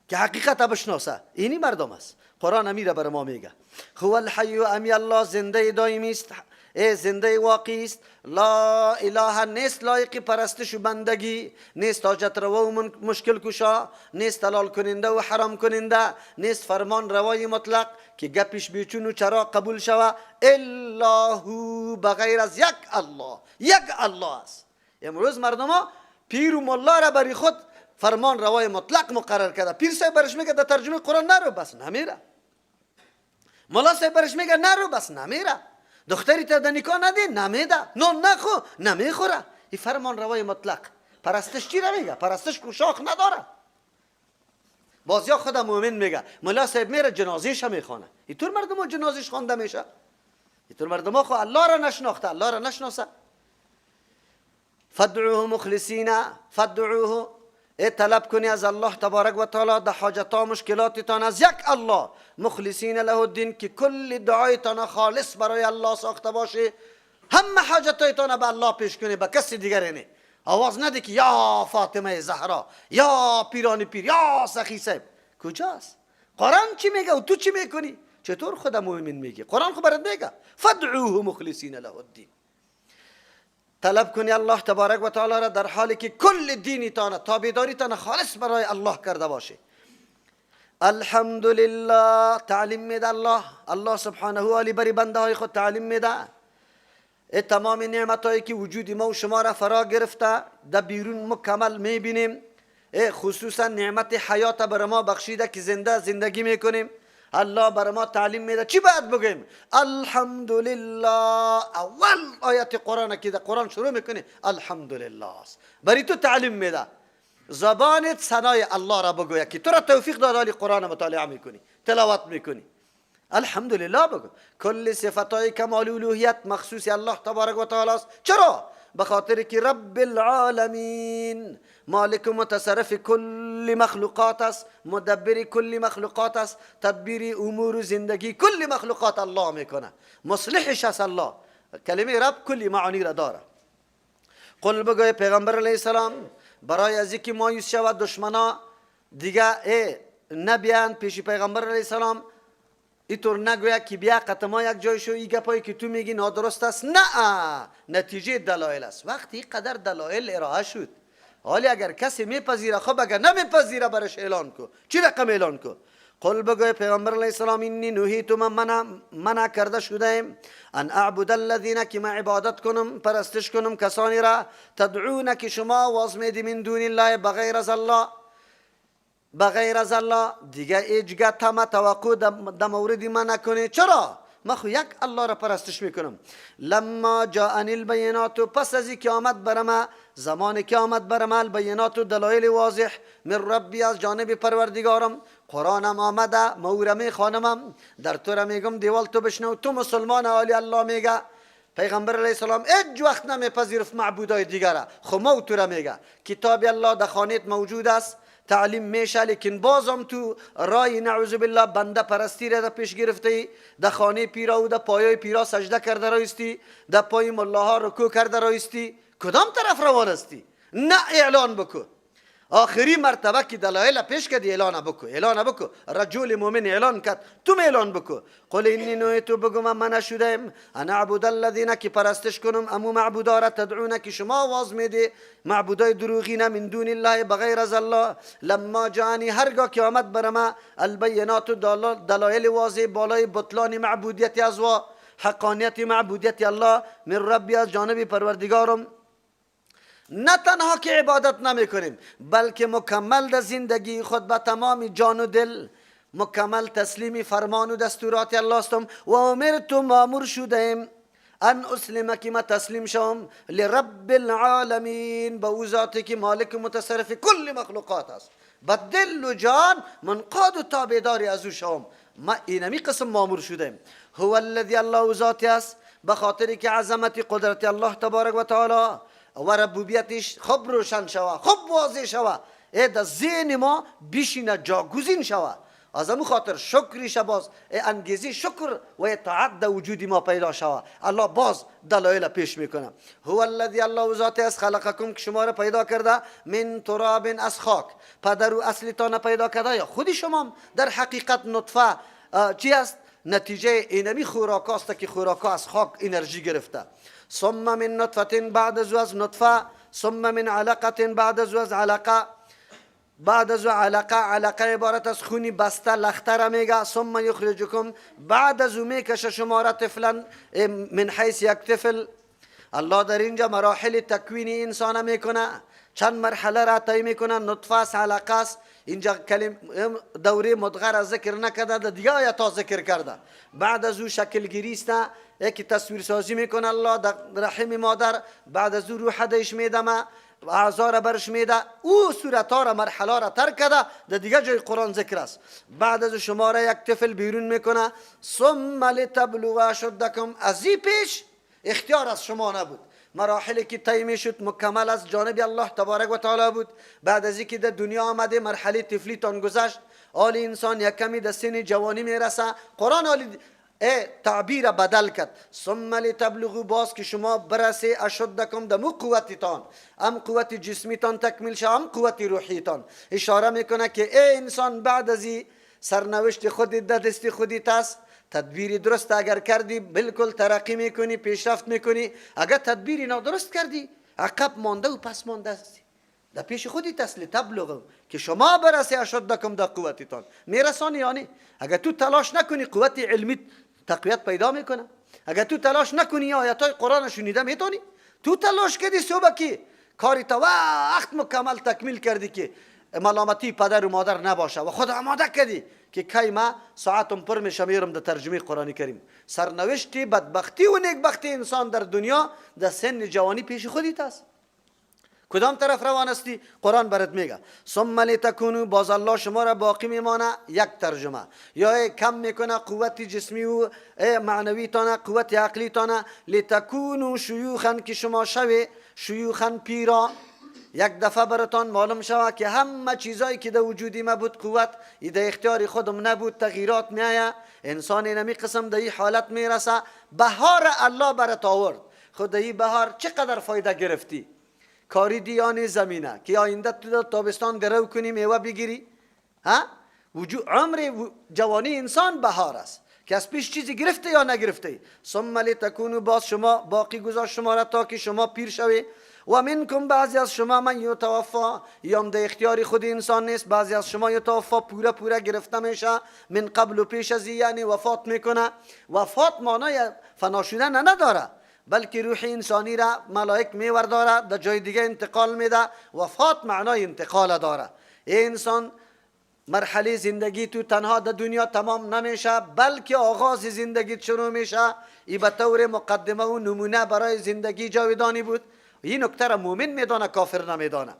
که حقیقت بشناسه. اینی مردم است. قرآن امیره بر ما میگه هو الحی، امی الله زنده دائمی است، ای زنده واقعی است. لا اله نیست لایق پرستش و بندگی، نیست حاجت روا و مشکل کشا، نیست حلال کننده و حرام کننده، نیست فرمان روای مطلق که گپش بیچون و چرا قبول شوه، الا هو، بغیر از یک الله. یک الله است. امروز مردم ها پیر و ملا را بری خود فرمان روای مطلق مقرر کرده. پیر صاحب برش میگه در ترجمه قرآن نرو، بس نمیره. ملا صاحب برش میگه نرو، بس نمیره. دختری تا در نکاح ندی، نمیده. نان نخو، نمیخوره. این فرمان روای مطلق. پرستش چی را میگه؟ پرستش کو شاخ نداره. بازیا خود مؤمن میگه. ملا صاحب میره جنازهش میخوانه. اینطور مردم جنازهش خوانده میشه؟ اینطور مردم خو الله را نشناخته، الله را نشناسه. فادعوه مخلصین، فادعوه، ای طلب کنی از الله تبارک و تعالی در حاجتا مشکلاتتان از یک الله، مخلصین له الدین، که کل دعایتان خالص برای الله ساخته باشه. همه حاجتایتان به الله پیش کنی، به کسی دیگری نه. آواز نده که یا فاطمه زهرا، یا پیران پیر، یا سخی صاحب. کجاست؟ قرآن چی میگه و تو چی میکنی؟ چطور خدا مؤمن میگی؟ قرآن خو برات میگه فادعوه مخلصین له الدین. طلب کنی الله تبارک و تعالی را در حالی که کل دینتان، تابعداریتان خالص برای الله کرده باشه. الحمدلله. تعلیم میده الله، الله سبحانه علی بری بنده های خود تعلیم میده. ای تمام نعمت هایی که وجود ما و شما را فرا گرفته در بیرون مکمل میبینیم، ای خصوصا نعمت حیات بر ما بخشیده که زنده زندگی میکنیم. الله بر ما تعلیم میده چی باید بگیم؟ الحمدلله. اول آیت قرآن که در قرآن شروع میکنی الحمدلله است. بری تو تعلیم میده زبانت ثنای الله را بگوید که تو را توفیق داد حالی قرآن مطالعه میکنی، تلاوت میکنی. الحمدلله بگو. کل صفتهای کمال الوهیت مخصوص الله تبارک و تعالی است. چرا؟ به خاطر که رب العالمین، مالک و متصرف کل مخلوقات است، مدبر کل مخلوقات است، تدبیر امور زندگی کل مخلوقات الله میکنه، مصلحش است الله. کلمه رب کل معانی را داره. قل بگوی پیغمبر علیه السلام، برای از اینکه مایوس شود دشمنا دیگه ای نبیان پیش پیغمبر علیه السلام، اینطور نگوید که بیا قت ما یک جای شو، این گپایی که تو میگی نادرست است. نه، نتیجه دلایل است. وقتی قدر دلایل ارائه شد، حالی اگر کسی میپذیره خب، اگر نمیپذیره برش اعلان کو. چی رقم اعلان کو؟ قل بگوی پیغمبر علیه السلام انی نهیت، من منع کرده شده، ان اعبد الذین، که من عبادت کنم، پرستش کنم کسانی را، تدعون، که شما آواز میدی، من دون الله، بغیر از الله. بغیر از الله دیگه هیچگاه طمع توقع در مورد من نکنی. چرا؟ من خو یک الله را پرستش میکنم. لما جاءنی البینات، پس از که آمد بر ما، زمانی که آمد بر ما، البینات، دلایل واضح، من ربی، از جانب پروردگارم. قرآنم آمده، ما او را میخوانمم، در تو را میگم دیوال تو بشنو، تو مسلمان حالی. الله میگه پیغمبر علیه السلام هیچ وقت نمیپذیرفت معبودای دیگره. خو ما تو را میگه کتاب الله در خانهت موجود است، تعلیم میشه، لیکن بازم تو رای نعوذ بالله بنده پرستی را در پیش گرفته ای. در خانه پیرا و در پایای پیرا سجده کرده رایستی، در پای ملاها رکوع کرده رایستی. کدام طرف روان استی؟ نه، اعلان بکو. آخری مرتبه که دلایل پیش کردی، اعلان بکو، اعلان بکو. رجل مؤمن اعلان کرد، تو اعلان بکو. قل انی نهیت، بگو من منع شدم، ان اعبد الذین، که پرستش کنم امو معبودا را، تدعون، که شما آواز میدی، معبودای دروغین، من دون الله، بغیر از الله، لما جاءنی، هرگاه که آمد بر ما، البینات، دلایل واضح بالای بطلان معبودیت از و حقانیت معبودیت الله، من ربی، از جانب پروردگارم. نه تنها که عبادت نمی کنیم، بلکه مکمل در زندگی خود به تمام جان و دل مکمل تسلیم فرمان و دستورات الله استم. و امرت، مامور شدیم، ان اسلم، که ما تسلیم شوم، لرب العالمین، به او ذاتی که مالک متصرف کل مخلوقات است. به دل و جان منقاد و تابعداری از او شوم. ما اینمی قسم مامور شدیم. هو الذی، الله ذاتی است، به خاطر که عظمت قدرت الله تبارک و تعالی و ربوبیتش خوب روشن شوه، خوب واضح شوه، ای در ذهن ما بیشینه، جاگزین شوه. از امو خاطر شکریش باز انگیزی شکر و اطاعت در وجود ما پیدا شوه. الله باز دلایل پیش میکنه. هو الذی الله ذات است خلقکم که شما را پیدا کرده من تراب از خاک. پدر و اصلتان پیدا کرده یا خودی شما در حقیقت نطفه چی است؟ نتیجه اینمی خوراک است که خوراک از خاک انرژی گرفته. ثم من نطفه بعد از نطفه، ثم من علقه بعد از علقه، بعد از علقه، علقه عبارت از خونی بسته لخته را میگه. ثم یخرجکم بعد از او میکشه شما را طفلا من حیث یک طفل. الله در اینجا مراحل تکوینی انسان میکنه، چند مرحله را طی میکنه. نطفه است، علقه است. اینجا کلم دوره مدغه را ذکر نکرده، در دیگه آیات ذکر کرده. بعد از او شکل گیری است، یکی تصویر سازی میکنه الله در رحم مادر. بعد از او روح دهش میدمه، اعضا را برش میده، او صورت ها را مرحله را ترک کرده، در دیگه جای قرآن ذکر است. بعد از شما را یک طفل بیرون میکنه. ثم لتبلغ اشدکم، از این پیش اختیار از شما نبود، مراحلی که طی میشد مکمل از جانب الله تبارک و تعالی بود. بعد از اینکه در دنیا آمده مرحله طفلی تان گذشت، آل انسان یک کمی در سن جوانی میرسه. قرآن آلی تعبیر بدل کرد. ثم لتبلغوا، باز که شما برسه اشدکم، دمو قوتتان، هم قوت جسمیتان تکمیل شه، هم قوت روحیتان. اشاره میکنه که ای انسان بعد از این سرنوشت خودت در دست خودت است. تدبیر درست اگر کردی بالکل ترقی میکنی، پیشرفت میکنی. اگر تدبیر نادرست کردی عقب مانده و پس مانده هستی. در پیش خودت است لتبلغ، که شما برسه اشدکم در قوتتان میرسانی. یعنی اگر تو تلاش نکنی قوت علمی تقویت پیدا میکنه. اگر تو تلاش نکنی آیات های قرآن شنیده میتونی. تو تلاش کردی صبح کی کاری تا وقت مکمل تکمیل کردی که ملامتی پدر و مادر نباشه و خود آماده کردی که کی ما ساعتم پر میشه میرم در ترجمه قرآن کریم. سرنوشت بدبختی و نیکبختی انسان در دنیا در سن جوانی پیش خودت است. کدام طرف روان هستی؟ قرآن برات میگه. ثم لتکونوا، باز الله شما را باقی میمانه. یک ترجمه یا کم میکنه قوت جسمی و معنوی تانه، قوت عقلی تانه. لتکونوا شیوخا، که شما شوی شیوخا پیرا. یک دفعه براتان معلوم شوه که همه چیزایی که در وجودی ما بود قوت ای در اختیار خودم نبود، تغییرات میآید. انسان اینمی قسم در این حالت میرسه. بهار الله برات آورد، خود در این بهار چقدر فایده گرفتی؟ کاری دیان زمینه که آینده تو در تابستان درو کنی میوه بگیری. ها؟ وجود عمر جوانی انسان بهار است که از پیش چیزی گرفته یا نگرفته. ثم لتکونوا، باز شما باقی گذاشت شما را تا که شما پیر شوی. و منکم، بعضی از شما من یتوفا، یام در اختیار خود انسان نیست. بعضی از شما یتوفا، پوره پوره گرفته میشه. من قبل و پیش از یعنی وفات میکنه. وفات معنای فنا شدن نداره، بلکه روح انسانی را ملائک میورداره در جای دیگه انتقال میده. وفات معنای انتقال داره. انسان مرحله زندگی تو تنها در دنیا تمام نمیشه، بلکه آغاز زندگی شروع میشه. ای به طور مقدمه و نمونه برای زندگی جاودانی بود. این نکته را مؤمن میدانه، کافر نمیدانه.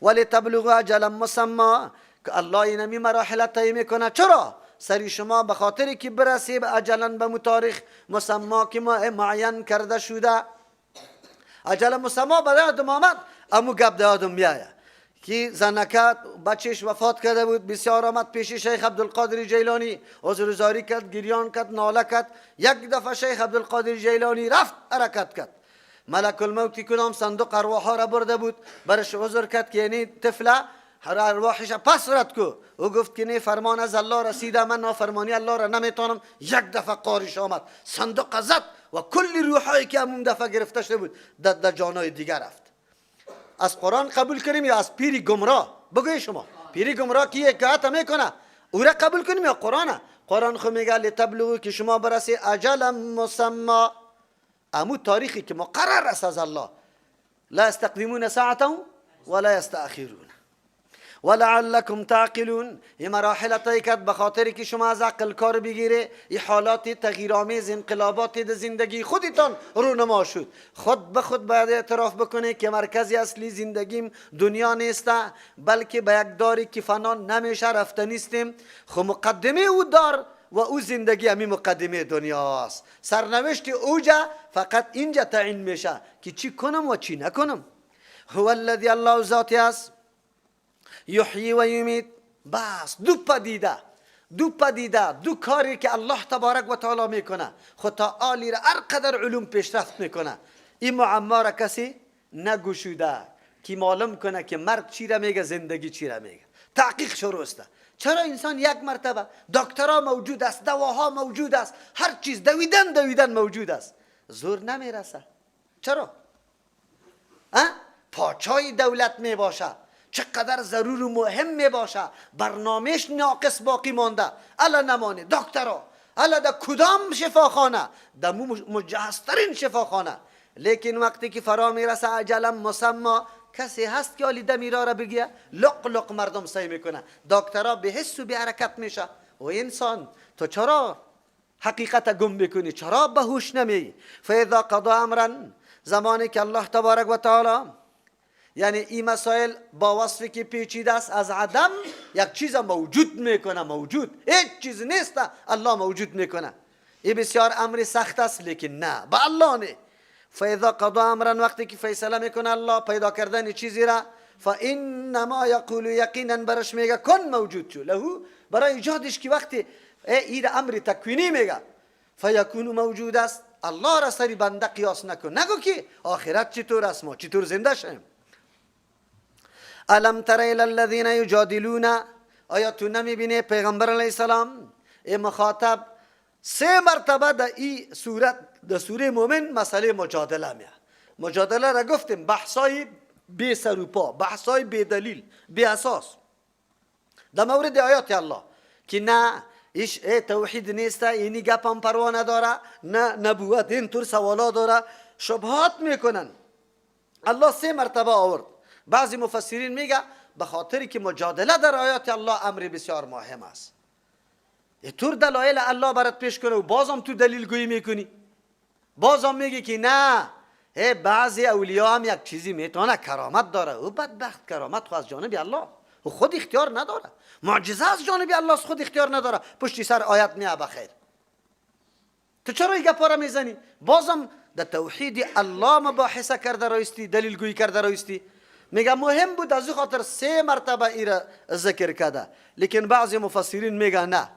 ولی تبلغ اجلا مسما، که الله اینمی مراحل طی میکنه. چرا؟ سری شما به خاطر که برسی به اجلا، به متاریخ مسما که معین کرده شده. اجل مسما به یادم آمد، امو گپ یادم میآید که زنکت بچهش وفات کرده بود. بسیار آمد پیش شیخ عبدالقادر جیلانی، عذرزاری کرد، گریان کرد، ناله کرد. یک دفعه شیخ عبدالقادر جیلانی رفت حرکت کرد. ملک الموت کدام صندوق ارواح را برده بود، برش عذر کرد که یعنی طفله هر ارواحش پس رد کو. او گفت که نه، فرمان از الله رسیده، من نافرمانی الله را نمیتونم. یک دفعه قارش آمد، صندوق زد و کل روحایی که همون دفعه گرفته شده بود در جانای دیگر رفت. از قرآن قبول کنیم یا از پیری گمراه؟ بگوی شما پیری گمراه کیه که حتی میکنه او را قبول کنیم یا قرآن؟ قرآن خو میگه لتبلغوا، که شما برسی اجل مسما، امو تاریخی که مقرر است از الله. لا یستقدمون ساعتا ولا یستأخرون ولعلکم تعقلون. این مراحل طی کرد به خاطر که شما از عقل کار بگیره. این حالات تغییرآمیز، انقلابات در زندگی خودتان رونما شد. خود به خود باید اعتراف بکنه که مرکز اصلی زندگیم دنیا نیست، بلکه به یک داری که فنا نمیشه رفته نیستیم. خب مقدمه او دار و او زندگی همی مقدمه دنیاست. سرنوشت اوجا فقط اینجا تعیین میشه که چی کنم و چی نکنم. هو الذی، الله ذاتی است، یحیی و یمیت. بس دو پدیده، دو پدیده، دو کاری که الله تبارک و تعالی میکنه، خود تا آلی را هر قدر علوم پیشرفت میکنه، این معما را کسی نگشوده که معلوم کنه که مرگ چی را میگه، زندگی چی را میگه. تحقیق شروع است. چرا انسان یک مرتبه دکترا موجود است، دواها موجود است، هر چیز دویدن دویدن موجود است، زور نمیرسه؟ چرا؟ پاچای دولت میباشه، چقدر ضرور و مهم میباشه، برنامهش ناقص باقی مانده، الا نمانه دکترا، الا در کدام شفاخانه، در مجهزترین شفاخانه، لیکن وقتی که فرا میرسه اجلم مسما، کسی هست که آلی دمیرا را بگیه؟ لق لق مردم سعی میکنه، دکترا به حس و به حرکت میشه. و انسان تو چرا حقیقت گم بکنی؟ چرا به هوش نمی؟ فاذا قضا امرا، زمانی که الله تبارک و تعالی، یعنی این مسائل با وصفی که پیچیده است، از عدم یک چیز موجود میکنه، موجود هیچ چیز نیست، الله موجود میکنه. این بسیار امر سخت است، لیکن نه به الله نه. فاذا قضا امرا، وقتی که فیصله میکنه الله پیدا کردن چیزی را، فانما یقول، یقینا برش میگه کن موجود شو، له برای ایجادش که وقتی این امر تکوینی میگه فیکون موجود است. الله را سری بنده قیاس نکن، نگو که آخرت چطور است، ما چطور زنده شیم. الم تر الی الذین یجادلون، آیا تو نمیبینی پیغمبر علیه السلام ای مخاطب سه مرتبه در این سورت، در سوره مومن مسئله مجادله میاد. مجادله را گفتیم بحثای بی سر و پا، بحثای بی دلیل، بی اساس در مورد آیات الله که نه ایش توحید نیست، اینی گپ هم پروا نداره، نه نبوت، اینطور سوالا داره، شبهات میکنن. الله سه مرتبه آورد. بعضی مفسرین میگه به خاطر که مجادله در آیات الله امر بسیار مهم است. طور دلایل الله برات پیش کنه و بازم تو دلیل گویی میکنی، بازم میگی که نه بعضی اولیا هم یک چیزی میتونه کرامت داره. او بدبخت کرامت خو از جانب الله، او خود اختیار نداره، معجزه از جانب الله خود اختیار نداره، پشتی سر آیت میه بخیر. تو چرا این گپا را میزنی؟ بازم در توحید الله مباحثه کرده رایستی، دلیل گویی کرده رایستی. میگه مهم بود از خاطر سه مرتبه ای را ذکر کرده. لیکن بعضی مفسرین میگه نه،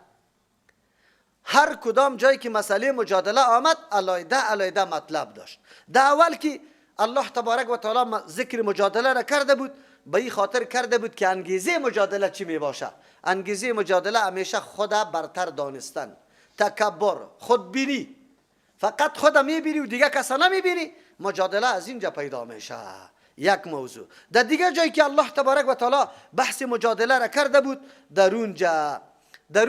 هر کدام جایی که مسئله مجادله آمد علایده علایده مطلب داشت. در اول که الله تبارک و تعالی ذکر مجادله را کرده بود، به این خاطر کرده بود که انگیزه مجادله چی می باشه؟ انگیزه مجادله همیشه خود برتر دانستن، تکبر، خودبینی، فقط خود میبینی و دیگه کسا نمیبینی. مجادله از اینجا پیدا میشه. یک موضوع. در دیگه جایی که الله تبارک و تعالی بحث مجادله را کرده بود، در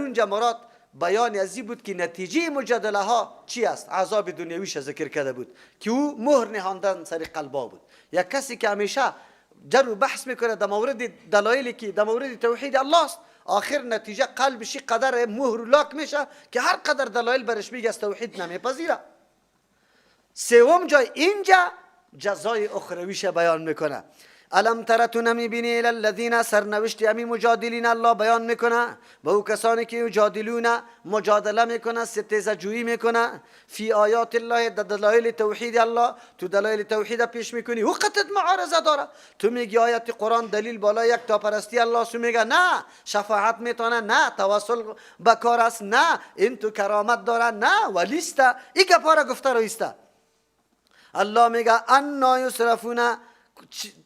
اونجا مراد بیان از این بود که نتیجه مجادله ها چی است. عذاب دنیویش ذکر کرده بود که او مهر نهاندن سر قلبا بود. یک کسی که همیشه جر و بحث میکنه در مورد دلایلی که در مورد توحید الله است، آخر نتیجه قلبش قدر مهر و لاک میشه که هر قدر دلایل برش میگه از توحید نمیپذیره. سوم جای اینجا جزای اخرویش بیان میکنه. الم تر تو نمیبینی الی الذین، سرنوشت امی مجادلین الله بیان میکنه به او کسانی که یجادلون مجادله میکنه، ستیزه جویی میکنه، فی آیات الله، در دلایل توحید الله. تو دلایل توحید پیش میکنی، او قطعت معارضه داره. تو میگی آیت قرآن دلیل بالا یک تا پرستی الله، سو میگه نه شفاعت میتونه، نه توسل به کار است، نه این تو کرامت داره، نه ولیست. این گپا را گفته رویسته. الله میگه انا یصرفون،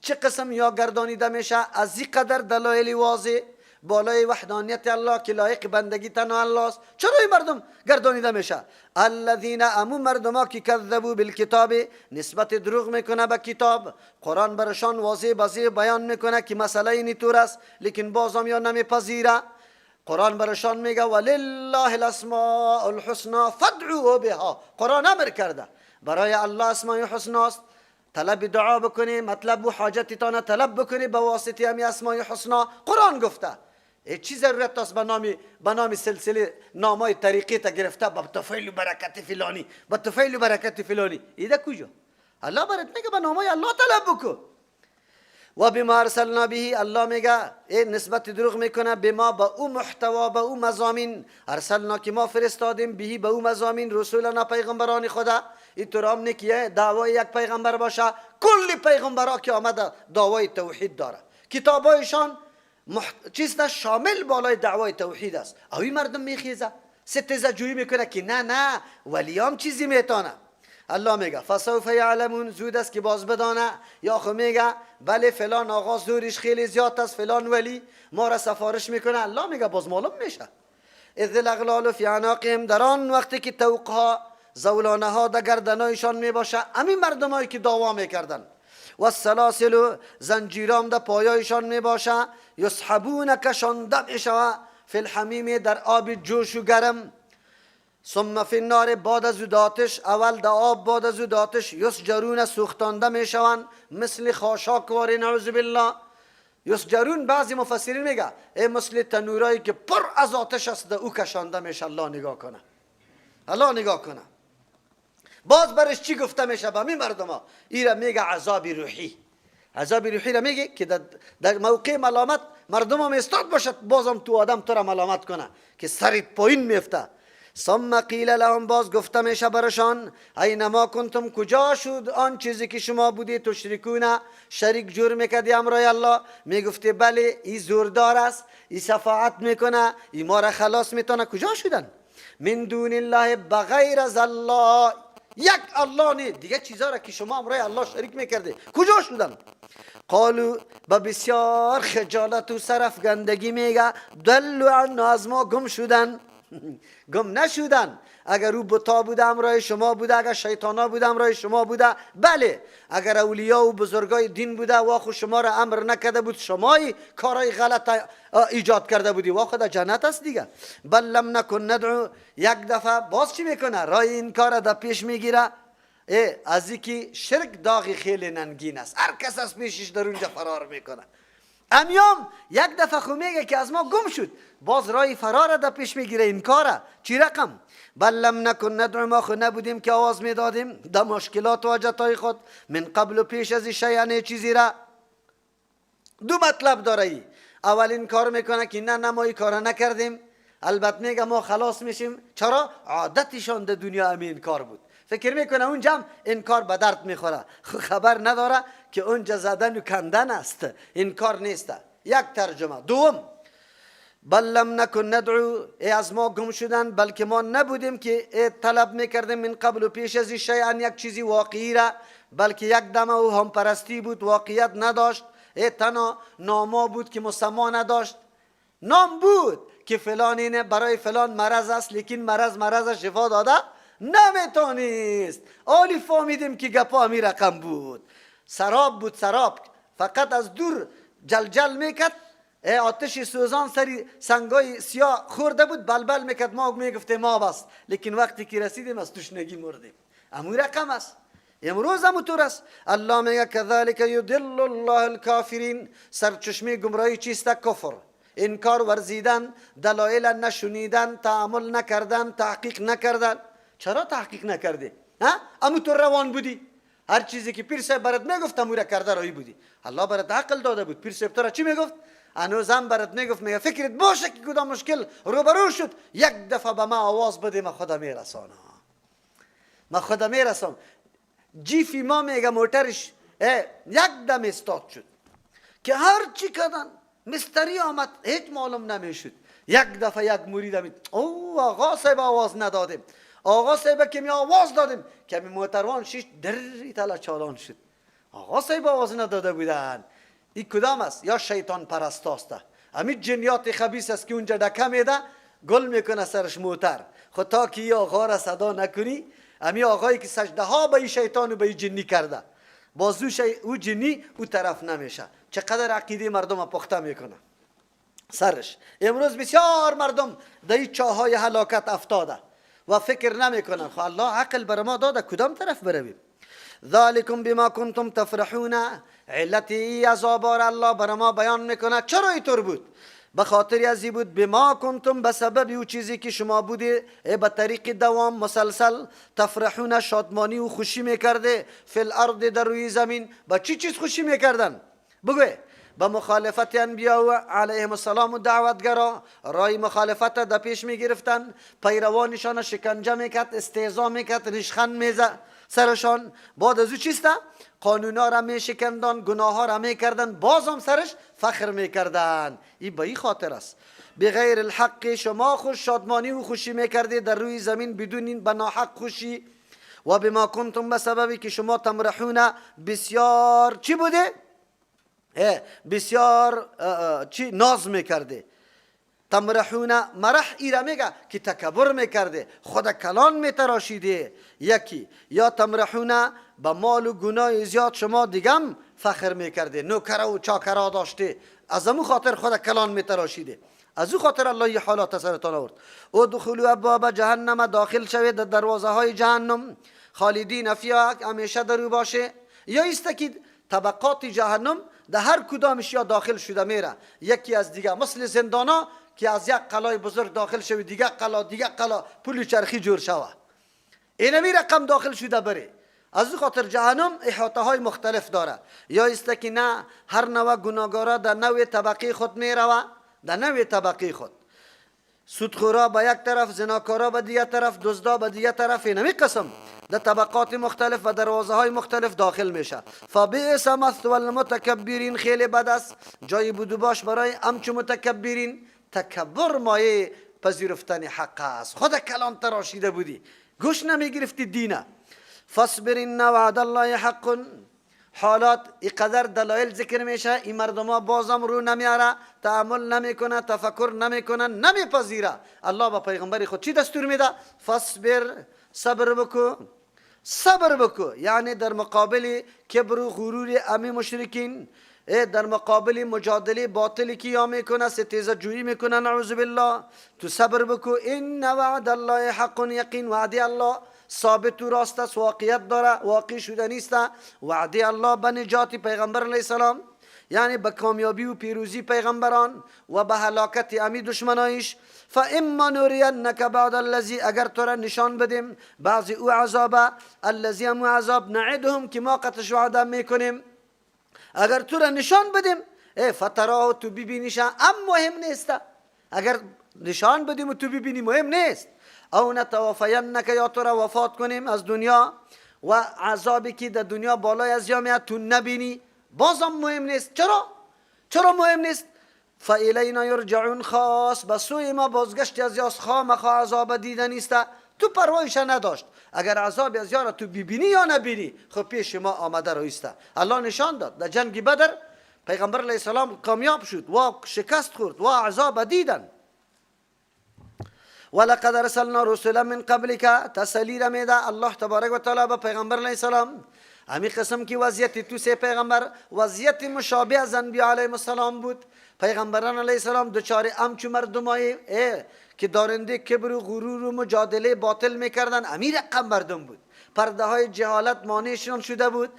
چه قسم یا گردانیده میشه از این قدر دلایل واضح بالای وحدانیت الله که لایق بندگی تنها الله است. چرا این مردم گردانیده میشه؟ الذین، امو مردما که کذبوا بالکتاب، نسبت دروغ میکنه به کتاب. قرآن برشان واضح بازی بیان میکنه که مسئله این طور است، لیکن بازم یا نمیپذیره. قرآن برشان میگه ولله الاسماء الحسنى فادعوه بها. قرآن امر کرده برای الله اسماء حسناست، طلب دعا بکنی، مطلب و حاجتتان طلب بکنی به واسطه همی اسماء حسنا. قرآن گفته. چی ضرورت است به نام سلسله نامای طریقی تا گرفته با طفیل و برکت فلانی، با طفیل و برکت فلانی؟ ایده کجا؟ الله برات میگه به نامای الله طلب بکن. و بما ارسلنا به، الله میگه نسبت دروغ میکنه به ما، به او محتوا، به او مضامین. ارسلنا که ما فرستادیم، بهی به او مضامین، رسولنا پیغمبران خدا. این طور هم نه که دعوای یک پیغمبر باشه، کل پیغمبرا که آمده دعوای توحید داره. کتابایشان چیست شامل بالای دعوای توحید است. اوی مردم میخیزه ستیزه جویی میکنه که نه نه ولیام چیزی میتونه. الله میگه فسوف یعلمون، زود است که باز بدانه. یا خو میگه بله فلان آقا زورش خیلی زیاد است، فلان ولی ما را سفارش میکنه. الله میگه باز معلوم میشه. اذ الاغلال فی اعناقهم، در آن وقتی که طوقها زولانه ها در گردنایشان میباشه، همین مردمایی که دعوا میکردن، و السلاسل زنجیرام در پایایشان میباشه، یسحبون کشانده میشوه، فی الحمیم در آب جوش و گرم، ثم فی النار بعد از آتش، اول در آب بعد از آتش، یسجرون سوختانده میشوند مثل خاشاک واری، نعوذ بالله. یسجرون بعضی مفسرین میگه ای مثل تنورایی که پر از آتش است در او کشانده میشه. الله نگاه کنه، الله نگاه کنه. باز برش چی گفته میشه به می مردم ها؟ ایره میگه عذاب روحی. عذاب روحی را میگه که در موقع ملامت مردم هم استاد باشد، بازم تو آدم تو را ملامت کنه که سرت پایین میفته. ثم قیل لهم، باز گفته میشه برشان، اینما کنتم، کجا شد آن چیزی که شما بودی تشرکون، شریک جور میکردی امرای الله؟ میگفتی بله ای زوردار است، ای شفاعت میکنه، ای ما را خلاص میتونه. کجا شدن؟ من دون الله، بغیر از الله، یک الله نه، دیگه چیزا را که شما امرای الله شریک میکردی کجا شدن؟ قالو، با بسیار خجالت و سرفگندگی میگه دلو عنا، از ما گم شدن. گم نشدن. اگر او بتا بوده امرای شما بوده، اگر شیطانا بوده امرای شما بوده، بله. اگر اولیا و بزرگای دین بوده، واخو شما را امر نکرده بود، شمای کارای غلط ایجاد کرده بودی، واخو در جنت است دیگه. بل لم نکن ندعو، یک دفعه باز چی میکنه؟ رای این کار در پیش میگیره. از اینکه شرک داغ خیلی ننگین است، هر کس از پیشش در اونجا فرار میکنه. امیام یک دفعه خو میگه که از ما گم شد، باز رای فرار در پیش میگیره، این کاره چی رقم؟ بل لم نکن ندعو، ما خو نبودیم که آواز میدادیم در مشکلات و حاجتهای خود، من قبل و پیش از شیء چیزی را. دو مطلب داره ای. اولین کار میکنه که نه نه ما این کار نکردیم، البته میگه ما خلاص میشیم. چرا؟ عادتشان در دنیا همین کار بود، فکر میکنه اونجا این کار به درد میخوره، خبر نداره که اونجا زدن و کندن است، این کار نیست. یک ترجمه. دوم، بل لم نکن ندعو، ای از ما گم شدن، بلکه ما نبودیم که طلب میکردیم من قبل و پیش از شیئا، یک چیزی واقعی را، بلکه یک دم او هم پرستی بود، واقعیت نداشت، ای تنها ناما بود که مسما نداشت، نام بود که فلان اینه برای فلان مرض است، لیکن مرض شفا داده نمیتونیست. آلی فهمیدیم که گپا همی رقم بود، سراب بود، سراب فقط از دور جلجل میکرد، آتش سوزان سری سنگای سیاه خورده بود، بلبل میکرد، ما میگفتیم آب است، لیکن وقتی که رسیدیم از تشنگی مردیم. امو رقم است، امروز هم طور است. الله میگه کذالک یضل الله الکافرین. سرچشمه گمراهی چیست؟ کفر، انکار ورزیدن، دلایل نشنیدن، تأمل نکردن، تحقیق نکردن. چرا تحقیق نکردی؟ ها؟ امو تو روان بودی، هر چیزی که پیر صاحب برات میگفت امو را کرده رایی بودی. الله برات عقل داده بود، پیر صاحب تو را چی میگفت؟ هنوزم برات میگفت، میگه فکرت باشه که کدام مشکل روبرو شد یک دفعه به ما آواز بده، ما خدا میرسانم، ما خدا میرسم. جیفی ما میگه موترش یک دم استاد شد که هر چی کردن مستری آمد هیچ معلوم نمیشد. یک دفعه یک مرید امید، او آقا صاحب آواز ندادیم، آقا صاحب که می آواز دادیم که می موتروان شش دری تلا چالان شد. آقا صاحب آواز نداده بودن. این کدام است؟ یا شیطان پرست است، همین جنیات خبیث است که اونجا دکه میده گل میکنه سرش موتر. خب تا که این آقا را صدا نکنی، همین آقایی که سجده ها به این شیطان و به این جنی کرده، باز او جنی او طرف نمیشه. چقدر عقیده مردم پخته میکنه سرش. امروز بسیار مردم در این چاهای هلاکت افتاده و فکر نمیکنن. خب الله عقل بر ما داده، کدام طرف برویم؟ ذالکم بما کنتم تفرحون. علت ای عذاب الله بر ما بیان میکنه چرا اینطور بود. به خاطر ازی بود، بما کنتم، به سبب او چیزی که شما بودی، به طریق دوام مسلسل، تفرحون شادمانی و خوشی میکرده، فی الارض در روی زمین. با چی چیز خوشی میکردن؟ بگوی با مخالفت انبیا علیهم السلام و دعوتگرا، رای مخالفت در پیش میگرفتن، پیروانشان شکنجه میکرد، استهزا میکرد، ریشخند میزد، سرشان. بعد از او چیست؟ قانونا را میشکندن، گناه ها را میکردن، بازم سرش فخر میکردن. این به این خاطر است. بغیر الحق شما خوش شادمانی و خوشی میکردید در روی زمین بدون این به ناحق خوشی. و بما کنتم به سببی که شما تمرحون بسیار چی بوده؟ بسیار چی ناز میکرده. تمرحون مرح ایره میگه که تکبر میکرده، خود کلان میتراشیده یکی. یا تمرحون به مال و گناه زیاد شما دیگم فخر میکرده، نوکره و چاکره داشته، از امو خاطر خود کلان میتراشیده. از او خاطر الله یه حالات سرتان آورد. ادخلوا ابواب جهنم، داخل شوید در دروازه های جهنم، خالدین فیها، همیشه در او باشه. یا ایست که طبقات جهنم در هر کدامش یا داخل شده میره یکی از دیگه، مثل زندانا که از یک قلای بزرگ داخل شوی دیگه قلا دیگه قلا پول چرخی جور شوه، اینمی رقم داخل شده بره. از او خاطر جهنم احاطه های مختلف داره. یا است که نه، هر نوع گناهگارا در نوع طبقه خود میروه، در نوع طبقه خود، سودخورا به یک طرف، زناکارا به دیگه طرف، دزدا به دیگه طرف، اینمی قسم در طبقات مختلف و دروازه های مختلف داخل میشه. فبئس مثوى المتکبرین، خیلی بد است جای بود و باش برای امچو متکبرین. تکبر مایه پذیرفتن حق است. خود کلان تراشیده بودی، گوش نمیگرفتی دینه. فاصبر ان وعد الله حق. حالات اینقدر دلایل ذکر میشه، این مردم ها بازم رو نمیاره، تأمل نمیکنه، تفکر نمیکنه، نمیپذیره. الله با پیغمبر خود چی دستور میده؟ فاصبر، صبر بکو، صبر بکو، یعنی در مقابل کبر و غرور امی مشرکین، در مقابل مجادله باطلی که یا میکنه، ستیزه جویی میکنه، نعوذ بالله، تو صبر بکو. ان وعد الله حق، یقین وعده الله ثابت و راست است، واقعیت داره، واقع شده نیست. وعده الله به نجات پیغمبر علیه السلام، یعنی به کامیابی و پیروزی پیغمبران و به هلاکت امی دشمنایش. فاما نرینک بعد الذی، اگر تو را نشان بدیم بعضی او عذاب، الذی امو عذاب، نعدهم که ما قطش وعده میکنیم، اگر تو را نشان بدیم فتراه، تو ببینیش، ام مهم نیست. اگر نشان بدیم و تو ببینی مهم نیست. او نتوفینک، یا تو را وفات کنیم از دنیا و عذابی که در دنیا بالای از یا میاد تو نبینی، بازم مهم نیست. چرا؟ چرا مهم نیست؟ فالینا یرجعون، خاص به سوی ما بازگشت از یاس، خامخا عذاب دیده نیست. تو پروایش نداشت، اگر عذاب از یارا تو ببینی یا نبینی، خب پیش ما آمده رایسته. الله نشان داد در جنگ بدر پیغمبر علیه السلام کامیاب شد و شکست خورد و عذاب دیدن. ولقد ارسلنا رسلا من قبلک، تسلی را میده الله تبارک و تعالی به پیغمبر علیه السلام. همی قسم که وضعیت تو سه پیغمبر وضعیت مشابه از انبیا علیهم السلام بود. پیغمبران علیه السلام دچار امچو مردمای که دارنده کبر و غرور و مجادله باطل میکردن، امی رقم مردم بود. پرده های جهالت مانعشان شده بود،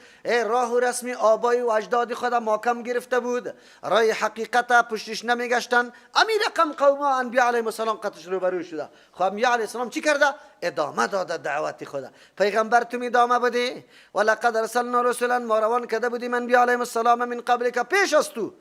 راه و رسم آبای و اجداد خود محکم گرفته بود، راه حقیقت پشتش نمیگشتن. امی رقم قوم انبیا علیهم السلام قطش روبرو شده. خب انبیا علیه السلام چی کرده؟ ادامه داده دعوت خدا. پیغمبر تو ادامه بده. ولقد ارسلنا رسلا، ما روان کرده بودیم انبیا علیهم السلام من قبل که پیش از تو،